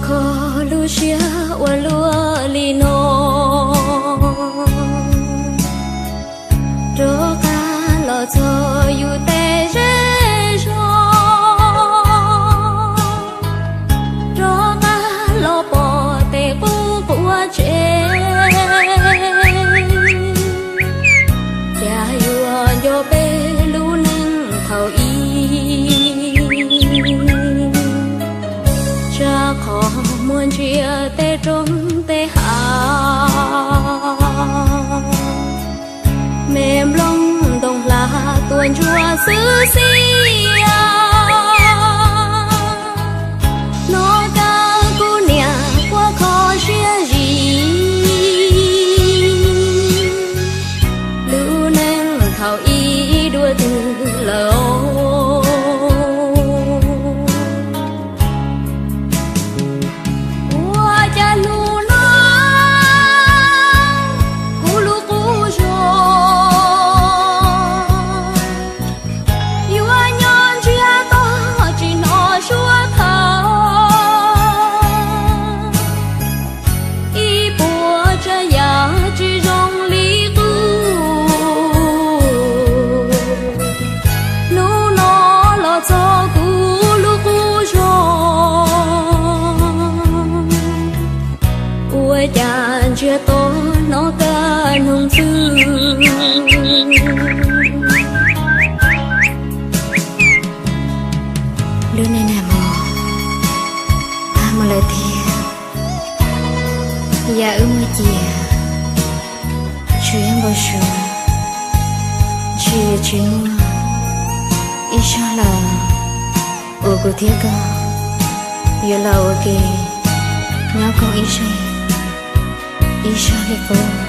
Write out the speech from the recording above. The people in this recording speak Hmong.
Kho lub siab ua luaj li no, rov qab los txog yus tej zej zog, rov qab los pom tej qub quav tsev. Cas yuav nco peb lub neej thaum ub, tsam qhov muaj ntsia tej roob tej hav, me nplooj ntoo hla tuaj ntsuab xwb xwb. Hnov kawg kuv niam quaj kho siab zim, lub neej thaum ub dua twg lawm. Ua cas hnub no kuv lub qub zog yuav nyob ntsiag to tsis hnov suab thawj, ib puas tsav yam tsis zoo li qub. Hnub no los txog kuv lub qub zog, ua cas ntsiag to hnov kaj noog xwb. Lub neej nag hmo tag mus lawm thiab, yam wb muaj cias tsuas yog npau suav, ntshe yuav tsis muaj ib zaug lawm uas kuv thiab koj yuav los ua ke nyob koom ib zaug, ib zaug li qub.